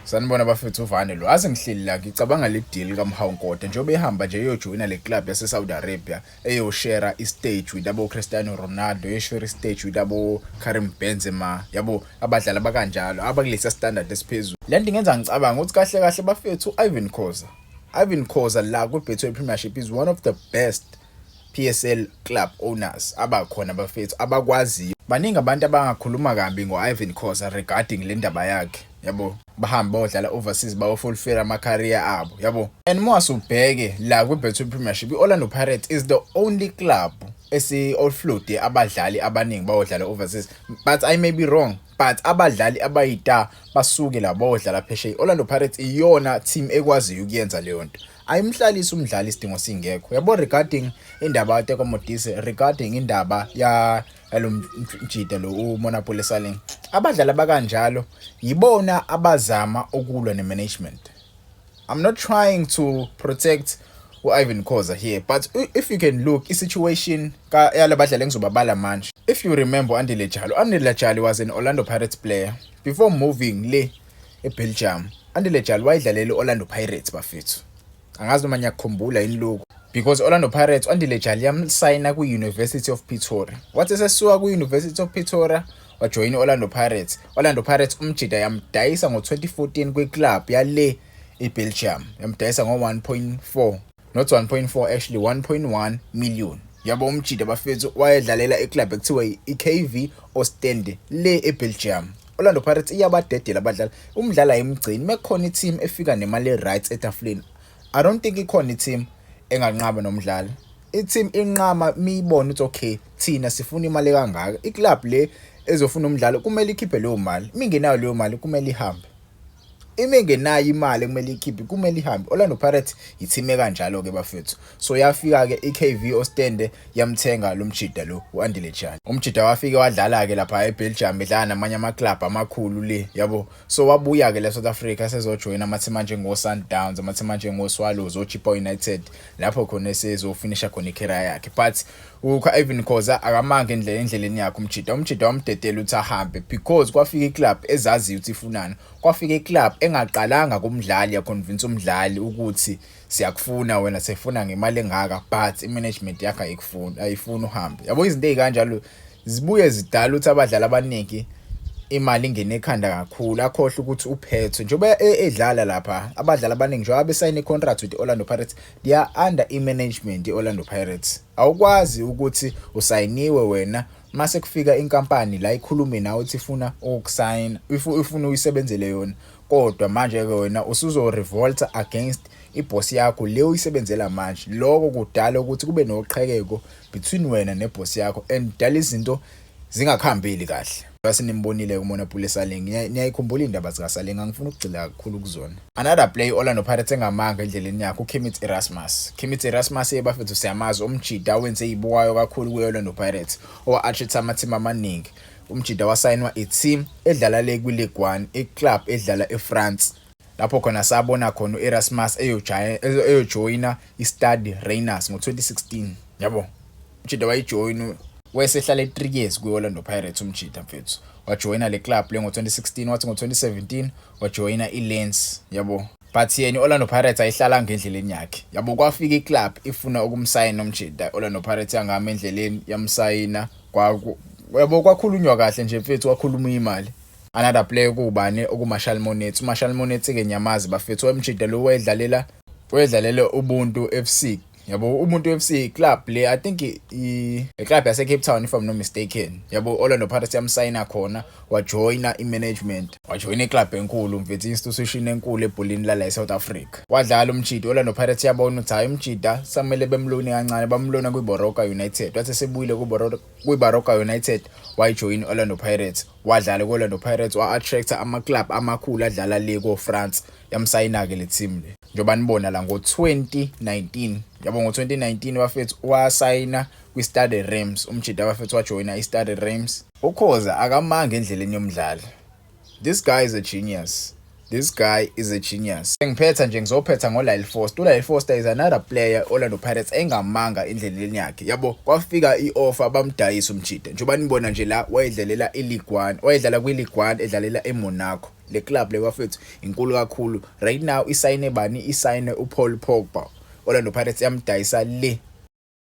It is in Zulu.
Sanibona bafethu, uvane lo. Ase ngihleli la ngicabanga le deal kaMohau Nkota njengoba ehamba nje eyojoyina le club yase Saudi Arabia eyoshare i-stage with abo Cristiano Ronaldo, eyoshare i-stage with abo Karim Benzema, yabo, abadlali abakanjalo abakulesa standard esiphezulu. Le nto ingenza ngicabanga ukuthi kahle kahle bafethu, Irvin Khoza, Irvin Khoza la ku-Betway Premiership is one of the best PSL club owners abakhona bafethu abakwaziyo. Baningi abantu abangakhuluma kambi ngo-Irvin Khoza regarding le ndaba yakhe, yabo, bahambe bayodlala overseas, bayofulfill ama-career abo, yabo. And mwase ubheke la kwi-Betway Premiership, i-Orlando Pirates is the only club esi-offload abadlali abaningi bayodlala overseas, but I may be wrong, but abadlali abayita basuke la bayodlala phesheya, i-Orlando Pirates iyona team ekwaziyo ukuyenza leyo nto. Ayimhlalisi umdlali isidingo singekho, yabo. Regarding indaba kaTeko Modise, regarding indaba ya yalo mjida lo uMonnapule Saleng, abadlali abakanjalo yibona abazama ukulwa ne-management. I'm not trying to protect u-Irvin Khoza here, but if you can look i-situation yalabadlali engizobabala manje, if you remember Andile Jali, Andile Jali was an Orlando Pirates player before moving le eBelgium. Andile Jali wayedlalela i-Orlando Pirates bafethu, angazi noma ngiyakukhumbula yini lokhu, because Orlando Pirates Andile Jali yamsayina kwi-University of Pretoria. Wathi sesuka kwi-University of Pretoria wajoyina i-Orlando Pirates. Orlando Pirates umjida yamdayisa ngo-2014 kwi-club yale eBelgium, yamdayisa ngo-1.4, not 1.4 actually, 1.1 million, yabo. Umjida bafethu wayedlalela iclub ekuthiwa i-KV Ostende le eBelgium. Orlando Pirates iyabadedela abadlali, umdlali ayimgcini mekukhona i-team efika nemali rights etafuleni. I don't think ikhona i-team enganqaba nomdlali. I-team inqama miyibona ukuthi okay, thina sifuna imali kangaka. Iclub le ezofuna umdlalo kumele ikhiphe leyo mali, mingenayo leyo mali kumele ihambe. Ima engenayo imali ekumele ikhiphe, kumele ihambe. Orlando Pirates i-team ekanjalo-ke bafethu. So yafika-ke i-KV Ostende yamthenga lo mjida lo u-Andile Jali. Umjida wafike wadlala-ke lapha eBelgium, edlala namanye ama-club amakhulu le, yabo. So wabuya-ke la South Africa sezojoyina ama-team anjengo-Sundowns, ama-team anjengo-Swallows, o-Chippa United, lapho khona esezofinisha khona i-career yakhe. But u-Irvin Khoza akamange indlela endleleni yakhe umjida. Umjida wamdedela ukuthi ahambe because kwafika iclub ezaziyo ukuthi ifunani. Kwafika iclub engaqalanga kumdlali yaconvince umdlali ukuthi siyakufuna wena, sifuna ngemali engaka, but i-management yakhe ayikufuni, ayifuni uhambe, yabo. Izinto ey'kanjalo zibuye zidala ukuthi abadlali abaningi imali ingene ekhanda kakhulu, akhohlwe ukuthi uphethwe njengoba edlala lapha. Abadlali abaningi njengoba besayine i-contract with i-Orlando Pirates, they are under i-management i-Orlando Pirates. Awukwazi ukuthi usayiniwe wena mase kufika inkampani la ikhulume nawe ukuthi ifuna ukusayina, ifuna uyisebenzele yona, kodwa manje-ke wena usuzo-revolta against iboss yakho le uyisebenzela manje. Lokho kudala ukuthi kube noqhekeko between wena neboss yakho and dala izinto zingakuhambeli kahle. Basinimbonile uMonnapule Saleng, niyayikhumbula iy'ndaba zikaSaleng, angifuni ukugxila kakhulu kuzona. Another play Orlando Pirates engamanga endleleni yakhe, uKermit Erasmus. Kermit Erasmus bafethu siyamazi umjida wenze ibukayo kakhulu kuyi-Orlando Pirates, owa-attract ama-team amaningi. Umjida wasayinwa i-team edlala le kwi-League One, i-club edlala eFrance, lapho khona sabona khona u-Erasmus eyojoyina i-Stade Rennes ngo-2016, yabo. Umjida wayijoyina, wayesehlale 3 years kwi-Orlando Pirates umjida mfethu. Wajoyina le club le ngo-2016, wathi ngo-2017 wajoyina i-Lens, yabo. But yena i-Orlando Pirates ayihlalanga endleleni yakhe, yabo. Kwafika iclub ifuna ukumsayina umjida, Orlando Pirates yangama endleleni yamsayina, yabo, kwakhulunywa kahle nje mfethu, wakhuluma imali. Another player kuwubani? OkuMarshall Munetsi. UMarshall Munetsi-ke nyamazi bafethu, wemjida lo wayedlalela Ubuntu FC, yabo. Ubuntu FC club le, I think i club yase Cape Town if I'm not mistaken, yabo. Orlando Pirates yamsayina khona, wajoyina i-management, wajoyina iclub enkulu mfethu, institution enkulu ebholeni lala eSouth Africa. Wadlala umjida, Orlando Pirates yabona ukuthi hayi, umjida samele bemlone kancane, bamlona kwiBaroka United. Wathi sebuyile kwiBaroka United wayijoyina Orlando Pirates, wadlala ku-Orlando Pirates, wa-attracta ama-club amakhulu adlala le ko-France, yamsayina-ke le team le njengoba nibona la ngo-2019, yabo. Ngo-2019 bafethu wasayina kwi-Stade Reims umjida bafethu, wajoyina i-Stade Reims. UKhoza akamanga endleleni yomdlali. This guy is a genius, this guy is a genius. Ngiphetha nje, ngizophetha ngoLyle Foster. uLyle Foster is another player Orlando Pirates engamanga endleleni yakhe, yabo. Kwafika i-offer, bamdayisa umjida njengoba nibona nje la, wayedlalela i-League 1, wayedlala kwi-League 1 edlalela eMonaco. Le club le, bafethu, inkulu kakhulu. Right now isayine bani? Isayine uPaul Pogba. Orlando Pirates yamdayisa le.